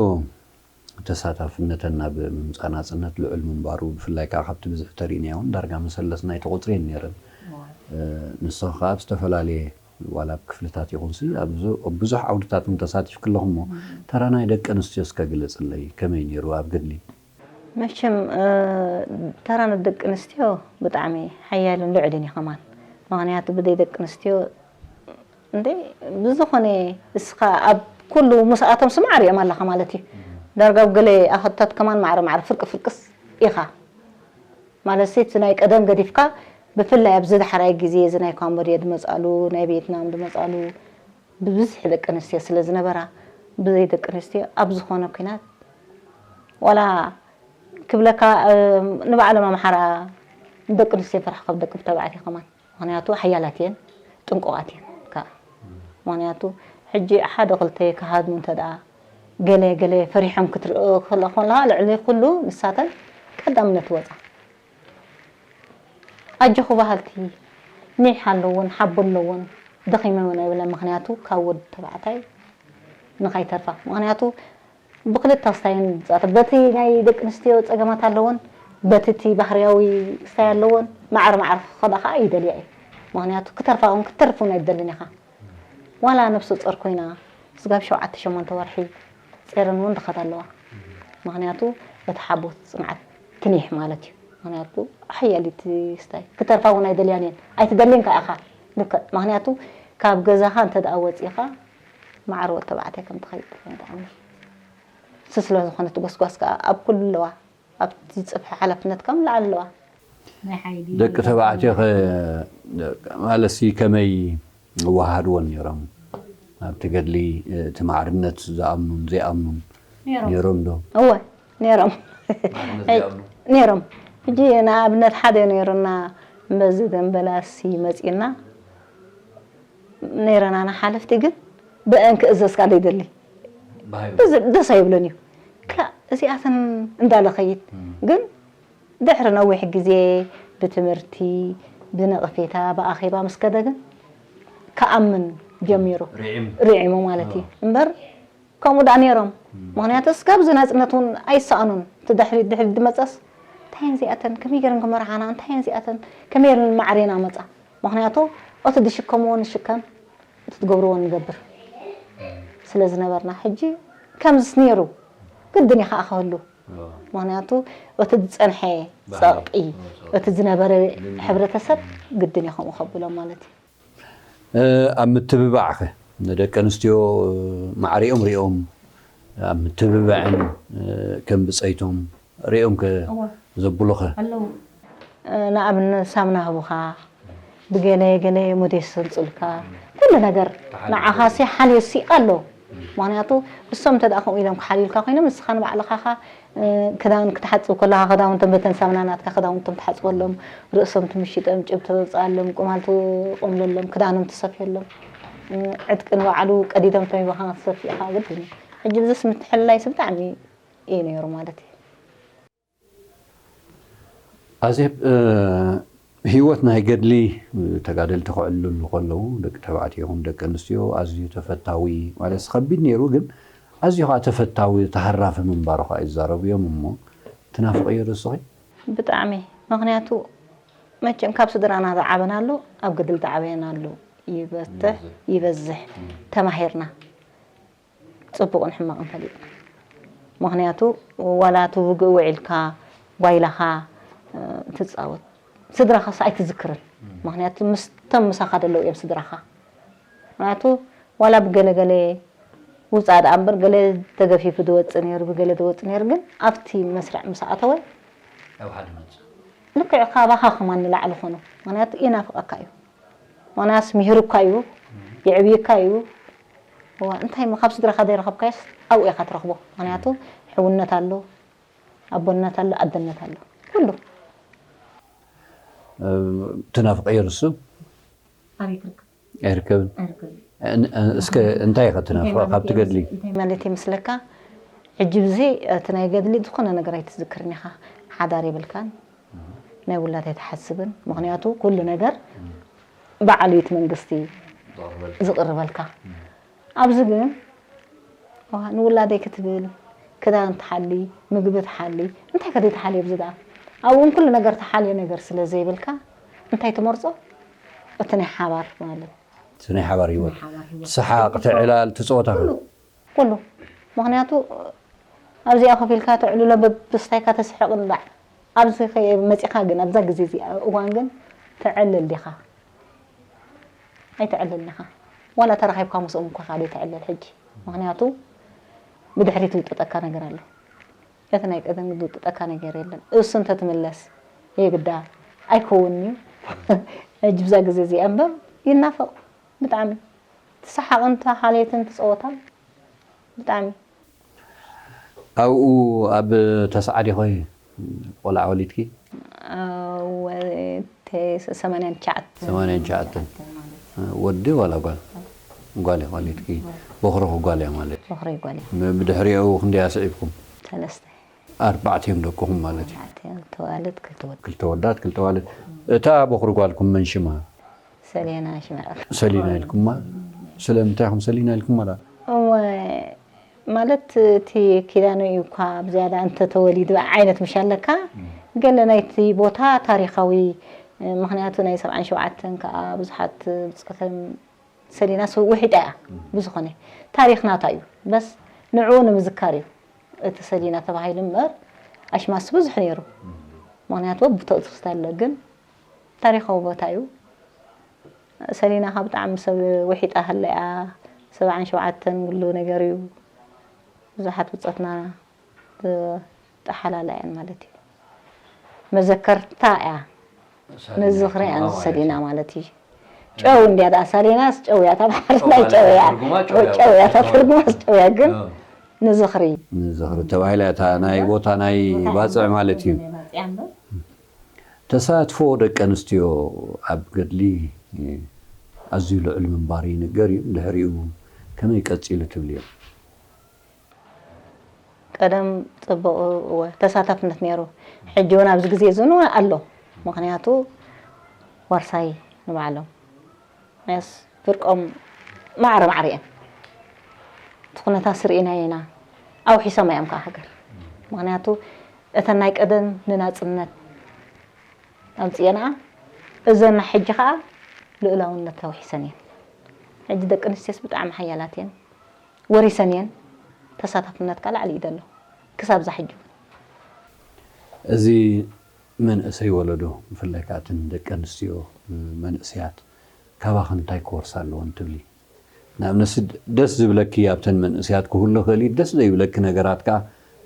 ተሳታፍነተን ናብ ምምጻእ ናጽነት ልዑል ምንባሩ፣ ብፍላይ ከኣ ካብቲ ብዝሒ ተሪእናዮ እውን ዳርጋ መሰለስ ናይቲ ቁጽሪ እየን ነይረን። እዋ። እ፣ ንስኺ ከኣ ኣብ ዝተፈላለየ፣ ዋላ ኣብ ክፍልታት ይኹንሲ፣ ኣብ ብዙ-፣ ኣብ ብዙሕ ዓውድታት እውን ተሳቲፍኪ ኣለኹ እሞ፣ እም። ተራ ናይ ደቂ ኣንስትዮ እስከ ግለጽለይ፣ ከመይ ነይሩ ኣብ ገድሊ? መቸም፣ እ፣ ተራ ንደቂ ኣንስትዮ ብጣዕሚ ሓያልን ልዑልን እዩ ከማን። ምኽንያቱ ብዘይ ደቂ ኣንስትዮ፣ እንዴ፣ ብዝኾነ እስኻ ኣብ ኩሉ ምስኣቶም ስማዕ ሪኦም ኣለኻ ማለት እዩ። ዳርጋ ኣብ ገለ ኣኸታት ከማን ማዕረ ማዕረ ፍርቂ ፍርቅስ ኢኻ። ማለት ሲ፣ እቲ ናይ ቀደም ገዲፍካ፣ ብፍላይ ኣብዚ ዳሕራይ ግዜ እዚ ናይ ካምቦድያ ዝመጻሉ፣ ናይ ቪየትናም ዝመጻሉ፣ ብብዝሒ ደቂ ኣንስትዮ ስለ ዝነበራ፣ ብዘይ ደቂ ኣንስትዮ ኣብ ዝኾነ ኲናት፣ ዋላ ክብለካ፣ እ፣ ንባዕሎም ኣምሓራ ደቂ ኣንስትዮ ፈርሒ ካብ ደቂ ተባዕትዮ ከማን። ምኽንያቱ ሓያላት እየን፣ ጥንቁቓት እየን ከኣ። ምኽንያቱ ሕጂ ሓደ ክልተ ክሃድሙ እንተ ደኣ፣ ገለ ገለ ፈሪሖም ክትርኢ ከለኻ፣ ልዕሊ ኩሉ ንሳተን ቀዳምነት ይወጻ። ኣጆኹ በሃልቲ፣ ኒሕ ኣለውን፣ ሓቦ ኣለውን፣ ደኺመ እውን ኣይብለን። ምኽንያቱ ካብ ወዲ ተባዕታይ ንኸይተርፋ። ምኽንያቱ ብኽልተ ስታይን ዝጻወታ። በቲ ናይ ደቂ ኣንስትዮ ጸገማት ኣለወን፣ በቲ እቲ ባህርያዊ ስታይ ኣለወን። ማዕረ ማዕረ ክኸዳ ከኣ ይደልያ እየ። ምኽንያቱ ክተርፋ እውን ክትተርፍ እውን ኣይትደልን ኢኻ። ዋላ ነብሰ ጾር ኮይና፣ ስጋብ ሸውዓተ ሸሞንተ ወርሒ ጼረን እውን ዝኸዳ ኣለዋ። ምኽንያቱ እቲ ሓቦ፣ ጽንዓት ትኒሕ ማለት እዩ። ምኽንያቱ ሓያል እዩ እቲ ስታይ። ክተርፋ እውን ኣይደልያን እየን። ኣይትደልን ከኣ ኢኻ። ልክዕ። ምኽንያቱ ካብ ገዛኻ እንተ ደኣ ወጺኻ፣ ማዕረ ወዲ ተባዕታይ ከም ትኸይድ ብጣዕሚ። እሱ ስለ ዝኾነ እቲ ጎስጓስ ከኣ ኣብ ኩሉ ኣለዋ። ኣብቲ ጽፍሒ ሓላፍነት ከም ላዕሊ ኣለዋ። ናይ ሓይሊ ደቂ ተባዕትዮ ኸ ማለትሲ ከመይ ይወሃሃድወን ነይሮም? ኣብቲ ገድሊ፣ እቲ ማዕርነት ዝኣምኑን ዘይኣምኑን ነይሮም። ነይሮም ዶ? እወ፣ ነይሮም። ማዕርነት ዘይኣምኑ? ነይሮም። ሕጂ ንኣብነት ሓደ ነይሩና፣ በዚ ደንበላሲ መጺእና፣ ነይረን ኣነ ሓለፍቲ ግን ብአን ክእዘዝ ከኣ ዘይደሊ። ባህ ይብል። እዚ ደስ ኣይብለን እዩ። ከ-፣ እዚኣተን እንዳለ ኸይድ። እም። ግን ድሕሪ ነዊሕ ግዜ ብትምህርቲ፣ ብነቐፌታ፣ ብኣኼባ ምስ ከደ ግን ክኣምን ጀሚሩ። ርዒሙ። ርዒሙ ማለት እዩ። ኣዎ። እምበር ከምኡ ደኣ ነይሮም። እም። ምኽንያቱ እስካብ እዚ ናጽነት እውን ኣይሰኣኑን። እቲ ድሕሪት፣ ድሕሪት ዝመጸስ፣ እንታይ እየን እዚኣተን? ከመይ ገይረን ክመርሓና? እንታይ እየን እዚኣተን? ከመይ ገይረን ማዕሬና መጻ? ምኽንያቱ እቲ ዝሽከምዎ ንሽከም፣ እቲ ትገብርዎ ንገብር ስለ ዝነበርና፣ ሕጂ ከምዚስ ነይሩ ግድን እዩ ከኣ ክህሉ። እዎ። ምኽንያቱ እቲ ዝጸንሐ ባህሊ፣ ጸቕጢ፣ እዎ፣ ጸቕጢ። እቲ ዝነበረ ልምዲ። ሕብረተሰብ ግድን እዩ ከምኡ ከብሎ ማለት እዩ። እ፣ ኣብ ምትብባዕኸ ንደቂ ኣንስትዮ ማዕሪኦም ሪኦም ኣብ ምትብባዕን፣ እ፣ ከም ብጸይቶም ሪኦም ከ እወ። ዘብሉኸ? ኣለዉ። እ፣ ንኣብነት ሳምና ህቡኻ፣ ብገለ ገለ ሞዴስ ዘምጽኡልካ፣ ኩሉ ነገር ተሓልዩ። ንዓኻሲ ሓልዮሲ ኣሎ። ምኽንያቱ እሶም እንተ ደኣ ከምኡ ኢሎም ክሓልዩልካ ኮይኖም፣ ንስኻ ንባዕልኻ ኸ፣ እ፣ ክዳን ክትሓጽብ ከለኻ ክዳውንቶም በተን ሳምና ናትካ ክዳውንቶም ትሓጽበሎም፣ ርእሶም ትምሽጦም፣ ጭብ ተውጽኣሎም፣ ቁማል ትቆምለሎም፣ ክዳኖም ትሰፍየሎም፣ እ፣ ዕጥቂ ንባዕሉ ቀዲዶም ተሚባኻ ክትሰፊ ኢኻ ግድን እዩ። ሕጂ ብዝስ ምትሕልላይስ ብጣዕሚ እዩ ነይሩ ማለት እዩ። ኣዜብ፣ ህይወት ናይ ገድሊ ተጋደልቲ ክዕልሉ ከለዉ፣ ደቂ ተባዕትዮ ይኹን ደቂ ኣንስትዮ፣ ኣዝዩ ተፈታዊ ማለት ከቢድ ነይሩ፣ ግን ኣዝዩ ከዓ ተፈታዊ፣ ተሃራፊ ምንባሩ ከዓ ይዛረቡ እዮም። እሞ ትናፍቕዮ ዶ እስኺ? ብጣዕሚ። ምኽንያቱ መቸም ካብ ስድራና ዝዓበናሉ ኣብ ገድሊ ዝዓበየናሉ ይበትሕ ይበዝሕ። ተማሂርና ፅቡቕን ሕማቕን ፈሊጥና። ምኽንያቱ ዋላ እቲ ውግእ ውዒልካ ጓይላኻ ትፃወት፣ ስድራኻስ ኣይትዝክርን። ምኽንያቱ ምስቶም ምሳኻ ዘለዉ እዮም ስድራኻ። ምኽንያቱ ዋላ ብገለገለ ውፃእ ደኣ እምበር ገለ ተገፊፉ ዝወፅእ ነይሩ፣ ብገለ ዝወፅእ ነይሩ፣ ግን ኣብቲ መስርዕ ምስ ኣተወ ኣብ ሓደ መፅእ ልክዕ ካባኻ ከማን ንላዕሊ ኾኑ። ምኽንያቱ ይናፍቐካ እዩ። ምኽንያቱስ ምሂሩካ እዩ፣ የዕብዩካ እዩ። እዋ እንታይ እሞ ካብ ስድራኻ ዘይረኸብካዮስ ኣብኡ ኢኻ ትረኽቦ። ምኽንያቱ ሕውነት ኣሎ፣ ኣቦነት ኣሎ፣ ኣደነት ኣሎ፣ ኩሉ። ትናፍቐዮ ንሱ? ኣበይ ክርከብ? ኣይርከብን። ኣይርከብን። እስከ እንታይ ኢኻ ትናፍቐ ካብቲ ገድሊ? እንታይ ማለት ይመስለካ? ሕጂ ብዚ እቲ ናይ ገድሊ ዝኾነ ነገር ኣይትዝክርን ኢኻ። ሓዳር የብልካን፣ ናይ ውላድ ኣይትሓስብን። ምኽንያቱ ኩሉ ነገር በዓል ቤት መንግስቲ ዝቕርበልካ። ኣብዚ ግን ዋ፣ ንውላደይ ክትብል ክዳን ትሓሊ፣ ምግቢ ትሓሊ፣ እንታይ ከ ዘይትሓሊ ኣብዚ ደኣ? ኣብኡ እውን ኩሉ ነገር ትሓልዮ ነገር ስለ ዘይብልካ እንታይ ትመርጾ? እቲ ናይ ሓባር ማለት። እቲ ናይ ሓባር ህይወት። ሓባር ህይወት። ሰሓቕ፣ ትዕላል፣ ትጸወታ። ኩሉ። ኩሉ። ምኽንያቱ ኣብዚኣ ኮፍ ኢልካ ተዕልሎ በብስታይካ ተስሕቕ እንዳ ኣብዚ ከ- መጺኻ ግን ኣብዛ ግዜ እዚኣ እዋን ግን ተዕልል ዲኻ? ኣይተዕልልን ኢኻ። ዋላ ተራኺብካ ምስኦም እኳ ከኣ ዘይተዕልል ሕጂ። ምኽንያቱ ብድሕሪት ዝውጥጠካ ነገር ኣሎ። እቲ ናይ ቀደም ዝውጥጠካ ነገር የለን። እሱ እንተትምለስ የግዳ ኣይከውንን እዩ። ሕጂ ብዛ ግዜ እዚኣ እምበር ይናፈቕ ብጣዕሚ። ትሰሓቕን ተሓልየትን ትጸወታን ብጣዕሚ። ኣብኡ ኣብ ተስዓ ዲኺ ቆልዓ ወሊድኪ? ሰማንያን ትሽዓተ። ሰማንያን ትሽዓተ። ወዲ ዋላ ጓል? ጓል ኢኺ ወሊድኪ። ቦኽርኺ ጓል እያ ማለት እዩ። ቦኽረይ ጓል እያ። ብድሕሪኡ ክንደይ ኣስዒብኩም? ሰለስተ። ኣርባዕተ እዮም ደቅኹም ማለት እዩ። ኣርባዕተ እዮም፣ ክልተ ኣዋልድ፣ ክልተ ኣወዳት። ክልተ ኣወዳት፣ ክልተ ኣዋልድ። እታ ቦኽሪ ጓልኩም መን ሽማ? ሰሌና ሽመዕር። ሰሊና ኢልኩማ? ስለምንታይ ኢኹም ሰሊና ኢልኩማ ደኣ? እወ፣ ማለት እቲ ኪዳኑ እዩ እኳ ብዝያዳ እንተተወሊዱ ዓይነት ምሽ ኣለካ። ገለ ናይቲ ቦታ ታሪኻዊ፣ ምኽንያቱ ናይ ሰብዓን ሸውዓተን ከኣ ብዙሓት ብጾቶም ሰሊናስ ውሒጣ እያ። ብዝኾነ ታሪኽ ናታ እዩ። በስ ንዕኡ ንምዝካር እዩ እቲ ሰሊና ተባሂሉ እምበር ኣሽማስ ብዙሕ ነይሩ። ምኽንያቱ ኣብ ብተእትስታ ኣሎ፣ ግን ታሪኻዊ ቦታ እዩ። ሰሊና ካብ ብጣዕሚ ሰብ ውሒጣ ሃለያ ሰብዓን ሸውዓተን ኩሉ ነገር እዩ። ብዙሓት ብጾትና ዝጠሓላላ እየን ማለት እዩ። መዘከርታ እያ። ንዝኽሪ እያ ሰሊና ማለት እዩ። ጨው እንድያ ደኣ ሰሊናስ ጨው እያ፣ እታ ባሕሪ ናይ ጨው እያ። ጨው እያ፣ እታ ትርጉማስ ጨው እያ፣ ግን ንዝኽሪ። ንዝኽሪ ተባሂላ እታ ናይ ቦታ ናይ ባጽዕ ማለት እዩ። ተሳትፎ ደቂ ኣንስትዮ ኣብ ገድሊ ኣዝዩ ልዑል ምንባሩ ይንገር እዩ። ድሕሪኡ ከመይ ቀጺሉ ትብልዮ? ቀደም ጽቡቕ እወ ተሳታፍነት ነይሩ። ሕጂ እውን ኣብዚ ግዜ እዚ እውን ኣሎ። ምኽንያቱ ዋርሳይ ንባዕሎም ያስ ፍርቆም ማዕረ ማዕረ እየን። እቲ ኩነታት ስርኢና ኢና። ኣውሒሶም እዮም ከዓ ሃገር። ምኽንያቱ እተን ናይ ቀደም ንናጽነት ኣምጽኤንኣ፣ እዘን ናይ ሕጂ ከዓ ልኡላውነት ተውሒሰን እየን። ሕጂ ደቂ ኣንስትዮስ ብጣዕሚ ሓያላት እየን፣ ወሪሰን እየን። ተሳታፍነት ከዓ ላዕሊ እዩ ዘሎ ክሳብ እዛ ሕጂ እውን። እዚ መንእሰይ ወለዶ ብፍላይ ከዓ እተን ደቂ ኣንስትዮ መንእሰያት ካባኽን እንታይ ክወርሳ ኣለወን ትብሊ? ንኣብነት ደስ ዝብለኪ ኣብተን መንእሰያት ክህሉ ይኽእል እዩ፣ ደስ ዘይብለኪ ነገራት ከዓ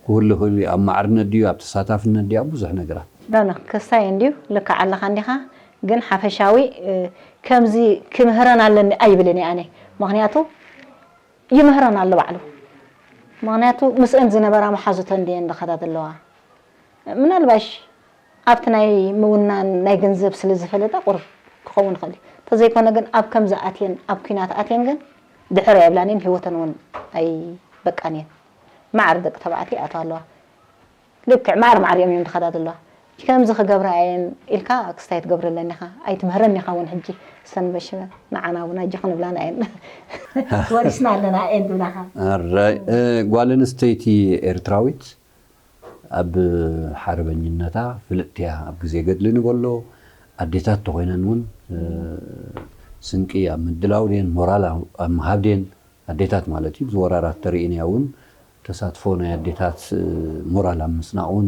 ክህሉ ይኽእል እዩ። ኣብ ማዕርነት ድዩ፣ ኣብ ተሳታፍነት ድዩ፣ ኣብ ብዙሕ ነገራት? ኖ ኖ፣ ክሳይ እንድዩ ልክዕ ኣለኻ እንዲኻ፣ ግን ሓፈሻዊ ከምዚ ክምህረን ኣለኒ ኣይብልን እየ ኣነ። ምኽንያቱ ይምህረን ኣሎ ባዕሉ። ምኽንያቱ ምስአን ዝነበራ መሓዙተን ድየን ዝኸዳ ዘለዋ? ምናልባሽ ኣብቲ ናይ ምውናን ናይ ገንዘብ ስለ ዝፈለጣ ቁሩብ ክኸውን ይኽእል እዩ። እንተዘይኮነ ግን ኣብ ከምዚ ኣትየን ኣብ ኲናት ኣትየን ግን ድሕር ኣይብላን እየን፣ ህይወተን እውን ኣይ በቃን እየን። ማዕር ደቂ ተባዕትዮ ይኣትዋ ኣለዋ። ልክዕ ማዕር ማዕር እዮም እዮም ዝኸዳ ዘለዋ። ከምዚ ክገብራ እየን ኢልካ ክስታይ ትገብረለን ኢኻ። ኣይትምህረን ኢኻ እውን ሕጂ። ሰንበሽ ንዓና እውን ኣጆኺ ንብላና እየን። ወሪስና ኣለና እየን ዝብላኻ። ኣራይ፣ እ፣ ጓል ኣንስተይቲ ኤርትራዊት ኣብ ሓርበኝነታ ፍልጥቲ እያ። ኣብ ግዜ ገድሊ ንበሎ ኣዴታት ተኾይነን እውን፣ እ፣ ስንቂ ኣብ ምድላው ድየን፣ ሞራል ኣብ፣ ኣብ ምሃብ ድየን፣ ኣዴታት ማለት እዩ፣ ብዝወራራት ተርእየን እያ እውን። ተሳትፎ ናይ ኣዴታት፣ እ፣ ሞራል ኣብ ምስናቕ እውን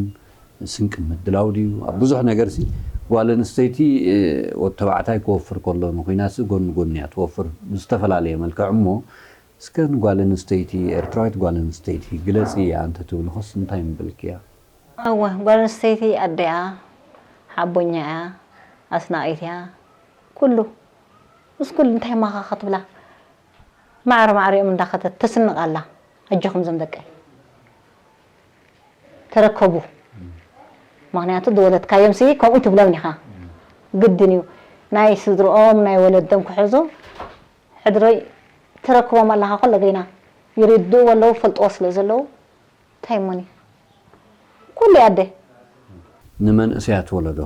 ስንቂ ምድላው ድዩ? ኣብ ብዙሕ ነገርሲ ጓል ኣንስተይቲ፣ እ፣ ወዲ ተባዕታይ ክወፍር ከሎ ንኹናትሲ ጎኒ ጎኒ እያ ትወፍር ብዝተፈላለየ መልክዕ። እሞ እስከ ንጓል ኣንስተይቲ፣ ኤርትራዊት ጓል ኣንስተይቲ ግለጺ እያ እንተትብልኽስ እንታይ ምበልክያ? እወ፣ ጓል ኣንስተይቲ ኣደኣ፣ ሓቦኛ እያ፣ ኣስናቒት እያ፣ ኩሉ። ምስ ኩሉ እንታይ ማኻ ክትብላ? ማዕረ ማዕሪኦም እንዳኸተት ተስንቕ ኣላ። ኣጆኹም ዞም ደቀይ። ተረከቡ። ምኽንያቱ ዝወለድካዮም ሲ ከምኡ ትብሎም ኢኻ። ግድን እዩ። ናይ ስድርኦም፣ ናይ ወለዶም ክሕዙ ሕድረይ ተረክቦም ኣለኻ። ኩሎ ገይና ይርድእዎ ኣለዉ፣ ፈልጥዎ ስለ ዘለዉ። እንታይ እሞኒ? ኩሉ ኣደ። ንመንእሰያት ወለዶ፣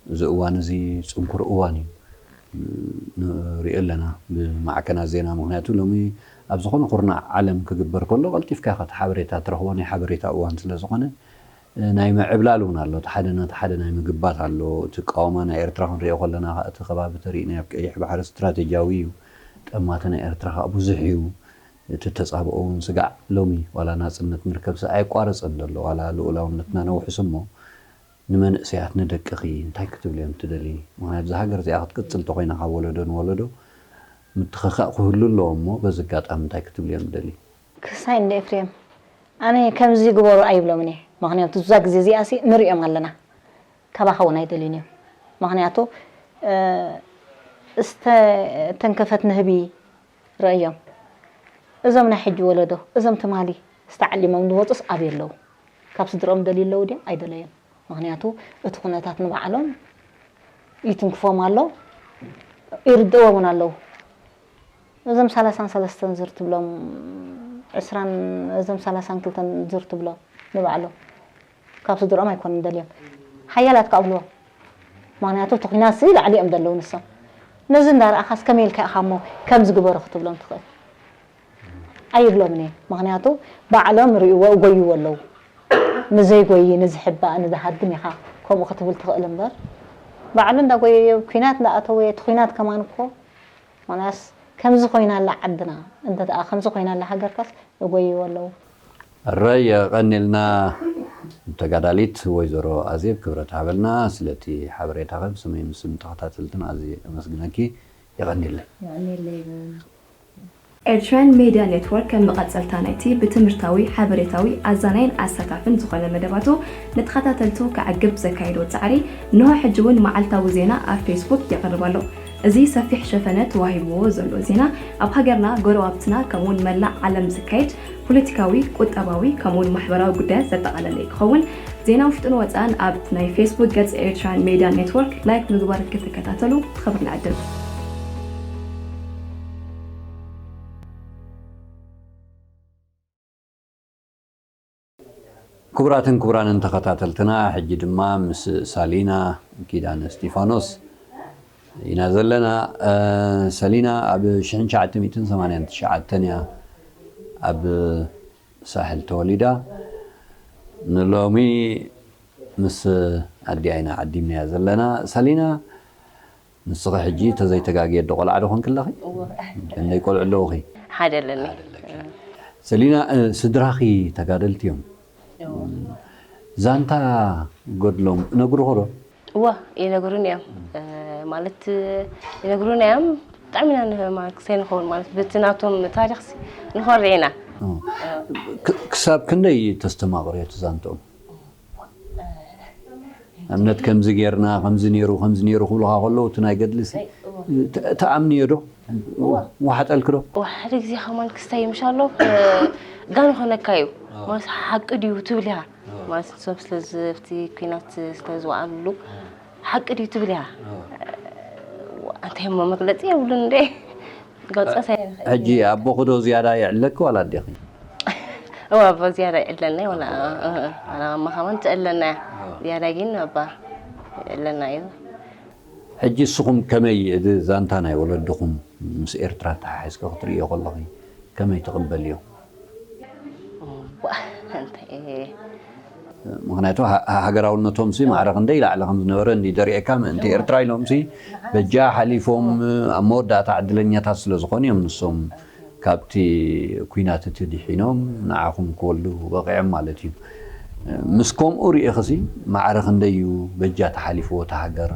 እዚ እዋን እዚ ጽንኩር እዋን እዩ። ንሪኦ ኣለና ብማዕከናት ዜና፣ ምኽንያቱ ሎሚ ኣብ ዝኾነ ኩርናዕ ዓለም ክግበር ከሎ ቀልጢፍካ ኢኻ እቲ ሓበሬታ ትረኽቦ፣ ናይ ሓበሬታ እዋን ስለ ዝኾነ፣ ናይ ምዕብላል እውን ኣሎ። እቲ ሓደ ነቲ ሓደ ናይ ምግባት ኣሎ። እቲ ቃውማ ናይ ኤርትራ ክንሪኦ ከለና፣ እቲ ከባቢ ተሪእና ኣብ ቀይሕ ባሕሪ ስትራቴጂያዊ እዩ። ጠማቲ ናይ ኤርትራ ከኣ ብዙሕ እዩ። እቲ ተጻብኦ እውን ስጋዕ ሎሚ ዋላ ናጽነት ንርከብሲ ኣየቋረጸን ዘሎ፣ ዋላ ልኡላውነትና ነውሕስ እሞ፣ ንመንእሰያት ንደቅኺ እንታይ ክትብልዮም ትደልዪ? ምኽንያቱ እዛ ሃገር እዚኣ ክትቅጽል ተኾይና ካብ ወለዶ ንወለዶ ምትኽኻእ ክህሉ ኣለዎ እሞ፣ በዚ ኣጋጣሚ እንታይ ክትብልዮም ትደልዪ? ክስታይ እንደ ኤፍሬም፣ ኣነ ከምዚ ግበሩ ኣይብሎምን እየ። ምኽንያቱ እዛ ግዜ እዚኣሲ ንሪኦም ኣለና። ካባኻ እውን ኣይደልዩን እዮም። ምኽንያቱ፣ እ፣ ዝተንከፈት ንህቢ ረእዮም። እዞም ናይ ሕጂ ወለዶ፣ እዞም ትማሊ ዝተዓሊሞም ዝወፁስ ኣበይ ኣለዉ? ካብ ስድርኦም ደልዩ ኣለዉ ድዮም? ኣይደለዮን። ምኽንያቱ እቲ ኩነታት ንባዕሎም ይትንክፎም ኣሎ፣ ይርድእዎም እውን ኣለዉ። እዞም ሰላሳን ሰለስተን ዙር ትብሎም፣ ዕስራን፣ እዞም ሰላሳን ክልተን ዙር ትብሎም ንባዕሎም ካብ ስድርኦም ኣይኮኑን ደልዮም። ሓያላት ከኣ ኣብልዎም። ምኽንያቱ እቲ ኲናትሲ ላዕሊ እዮም ዘለዉ ንሶም። ነዚ እንዳረኣኻስ ከመይ ኢልካ ኢኻ እሞ ከምዚ ግበሩ ክትብሎም ትኽእል? ኣይብሎምን እየ። ምኽንያቱ ባዕሎም ርእይዎ እጎይዎ ኣለዉ። ንዘይጎዪ፣ ንዝሕባእ፣ ንዝሃድም ኢኻ ከምኡ ክትብል ትኽእል እምበር፣ ባዕሉ እንዳጎየየ ኲናት እንዳኣተወ፣ እቲ ኲናት ከማን እኮ ዋላስ ከምዚ ኮይና ኣላ ዓድና፣ እንተ ደኣ ከምዚ ኮይና ኣላ ሃገርካስ እጎይዎ ኣለዉ። እረ የቐንየልና ተጋዳሊት ወይዘሮ ኣዜብ ክብረት ሃበልና ስለቲ ሓበሬታኺ ብስመይ ምስም ተኸታተልትን ኣዝየ ኣመስግነኪ። የቐንየለይ። የቐንየለይ። ኤርትራን ሜድያ ኔትወርክ ከም መቐጸልታ ናይቲ ብትምህርታዊ፣ ሓበሬታዊ፣ ኣዛናይን ኣሳታፍን ዝኾነ መደባቱ ንተኸታተልቱ ከዕግብ ዘካየዶ ጻዕሪ፣ እንሆ ሕጂ እውን መዓልታዊ ዜና ኣብ ፌስቡክ የቕርብ ኣሎ። እዚ ሰፊሕ ሸፈነ ተዋሂብዎ ዘሎ ዜና፣ ኣብ ሃገርና፣ ጎረባብትና፣ ከምኡውን መላእ ዓለም ዝካየድ ፖለቲካዊ፣ ቁጠባዊ፣ ከምኡውን ማሕበራዊ ጉዳያት ዘጠቓለለ ክኸውን፣ ዜና ውሽጥን ወጻእን ኣብ ናይ ፌስቡክ ገጽ ኤርትራን ሜድያ ኔትወርክ ላይክ ምግባር ክትከታተሉ ብኽብሪ ንዕድም። ክቡራትን ክቡራንን ተኸታተልትና፣ ሕጂ ድማ ምስ ሳሊና ኪዳነ እስጢፋኖስ ኢና ዘለና። እ፣ ሰሊና ኣብ ሽሕን ትሽዓተ ሚእትን ሰማንያን ትሽዓተን እያ ኣብ ሳሕል ተወሊዳ። ንሎሚ ምስ ኣዲኣ ኢና ዓዲምናያ ዘለና። ሰሊና፣ ንስኺ ሕጂ ተዘይተጋግየ ዶ ቆልዓ ዶ ኾንኪ ኣለኺ? እወ። ክንደይ ቆልዑ ኣለዉኺ? ሓደ ኣለኒ። ሓደ ኣለኪ። ሰሊና፣ እ፣ ስድራኺ ተጋደልቲ እዮም። እወ። ዛንታ ገድሎም እነግርኹ ዶ? እወ፣ ይነግሩኒ እዮም። እ፣ ማለት ይነግሩና እዮም። ብጣዕሚ ኢና ንህ-፣ ማለት ክሰይ ንኸውን ማለት በቲ ናቶም ታሪኽሲ ንኾርዕ ኢና። እ። ክ-፣ ክሳብ ክንደይ ተስተማቕርዮ እቲ ዛንትኦም? እምነት ከምዚ ጌርና፣ ከምዚ ነይሩ፣ ከምዚ ነይሩ ክብሉኻ ከለዉ፣ እቲ ናይ ገድሊ ሲ-፣ ተ-፣ ተኣምንዮ ዶ? እዋ። ወሓጠልኪ ዶ? እዋ፣ ሓደ ግዜ ከማን ክስታይ ምሻሎ፣ እ፣ ጋን ኾነካ እዩ። ማለት ሓቂ ድዩ ትብል ኢኻ። ማለት ንሶም ስለ ዝ-፣ ኣብቲ ኲናት ስለ ዝወዓሉሉ፣ ሓቂ ድዩ ትብል ኢኻ። እንታይ እሞ መግለጺ የብሉን እንዴ? ገልጸ ሳይንስ። ሕጂ ኣቦኺ ዶ ዝያዳ የዕለኪ ዋላ ኣዴኺ? እዋ ኣቦ ዝያዳ ይዕለና እዩ፣ ወላ ኣላማኻ እውን ትዕለና እያ። ዝያዳ ግን ኣባ ይዕለና እዩ። ሕጂ እስኹም ከመይ፣ እዚ ዛንታ ናይ ወለድኹም ምስ ኤርትራ ተሓሒዝካ ክትርእዮ ከለኺ ከመይ ትቕበልዮ? እዋ፣ እንታይ እየ ምክንያቱ ሃ- ሃገራውነቶም ሲ ማዕረ ክንደይ ላዕሊ ከም ዝነበረ እንዲ ደሪኤካ ምእንቲ ኤርትራ ኢሎም ሲ በጃ ሓሊፎም ኣብ መወዳእታ ዕድለኛታት ስለ ዝኾኑ እዮም ንሶም ካብቲ ኩናት እቲ ድሒኖም ንዓኹም ክወልዱ በቂዖም ማለት እዩ። ምስ ከምኡ ርኢኽሲ ማዕረ ክንደይ እዩ በጃ ተሓሊፍዎ እቲ ሃገር?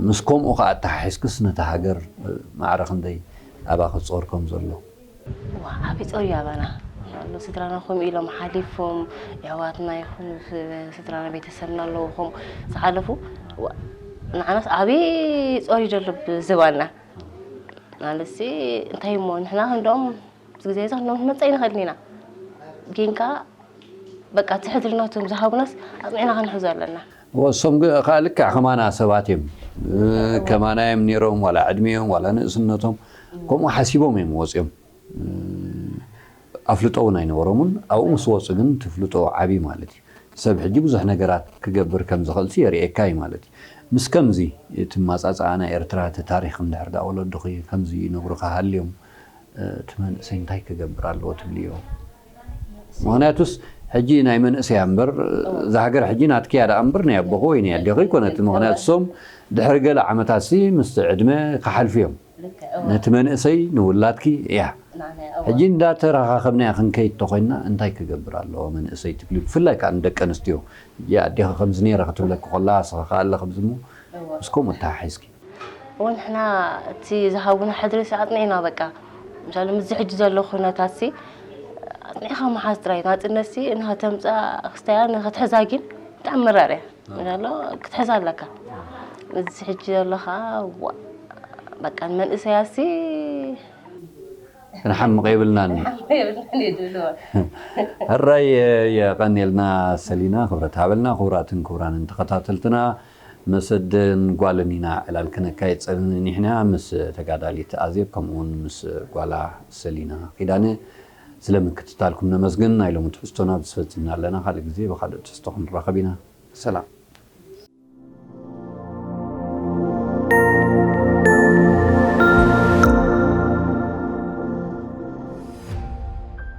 ምስ ከምኡ ከዓ ኣተሓሒዝክስ ነቲ ሃገር ማዕረ ክንደይ ኣባኺ ጾር ከም ዘሎ? ዋ ዓብዪ ጾር እዩ ኣባና ኣሎ። ስድራና ከምኡ ኢሎም ሓሊፎም፣ የሕዋትና ይኹን ስድራና ቤተሰብና ኣለዉ ከምኡ ዝሓለፉ። ዋ፣ ንዓናስ ዓብዪ ጾር እዩ ዘሎ ብዝባና። ማለትሲ እንታይ እሞ ንሕና ክንዶም ኣብዚ ግዜ እዚ ክንዶም ክንመፀ ይንኽእል ኢና። ግን ከዓ በቃ እቲ ሕድሪ ናቶም ዝሃቡናስ ኣፅኒዕና ክንሕዞ ኣለና። ወሶም ከዓ ልክዕ ከማና ሰባት እዮም። ከማና እዮም ነይሮም፣ ዋላ ዕድሜኦም ዋላ ንእስነቶም ከምኡ ሓሲቦም እዮም ወፂኦም። ኣፍልጦ እውን ኣይነበሮምን። ኣብኡ ምስ ወፁ ግን ትፍልጦ ዓብዪ ማለት እዩ። ሰብ ሕጂ ብዙሕ ነገራት ክገብር ከም ዝኽእልሲ የርእየካ እዩ ማለት እዩ። ምስ ከምዚ እቲ ማፃፅኣ ናይ ኤርትራ እቲ ታሪክ እንድሕር ዳ ወለዱኺ ከምዚ ይነግሩኻ ሃልዮም እቲ መንእሰይ እንታይ ክገብር ኣለዎ ትብልዮ? ምክንያቱስ ሕጂ ናይ መንእሰያ እምበር እዛ ሃገር ሕጂ ናትኪያ ደኣ እምበር ናይ ኣቦኺ ወይ ናይ ኣዴኺ ኣይኮነትን። ምክንያቱ እሶም ድሕሪ ገለ ዓመታት ሲ ምስቲ ዕድመ ክሓልፉ እዮም። ነቲ መንእሰይ ንውላድኪ እያ። ሕጂ እንዳተረኻኸብናያ ክንከይድ ተኾይንና እንታይ ክገብር ኣለዎ መንእሰይ ትብሊ? ብፍላይ ከዓ ንደቂ ኣንስትዮ ሕጂ ኣዴኺ ከምዚ ነይረ ክትብለኪ ከላ ስኻ ከዓ ኣለኺ ብዝሞ ምስ ከምኡ ተሓሒዝኪ እወ ንሕና እቲ ዝሃቡና ሕድሪ ሲ ኣጽኒዕና በቃ ምሳሌ ምስዚ ሕጂ ዘሎ ኩነታት ሲ ኣጽኒዕካ ምሓዝ ጥራይ ናጽነት ሲ እንሃ ተምጻ ክስተያ ንክትሕዛ ግን ብጣዕሚ መራር እያ ምናሎ ክትሕዛ ኣለካ ምስዚ ሕጂ ዘሎ ከዓ ዋ በቃ ንመንእሰያ ሲ ክንሓምቕ የብልናን። ሕራይ የቐንየልና ሰሊና ክብረት ሃበልና። ክቡራትን ክቡራንን ተኸታተልትና ምስ ኣደን ጓልን ኢና ዕላል ክነካየድ ጸኒሕና ምስ ተጋዳሊት ኣዜብ ከምኡ እውን ምስ ጓላ ሰሊና ኪዳነ። ስለ ምክትታልኩም ነመስግን። ናይ ሎሚ ትሕዝቶና ኣብዚ ፈጺምና ኣለና። ካልእ ግዜ ብኻልእ ትሕዝቶ ክንራኸብ ኢና። ሰላም።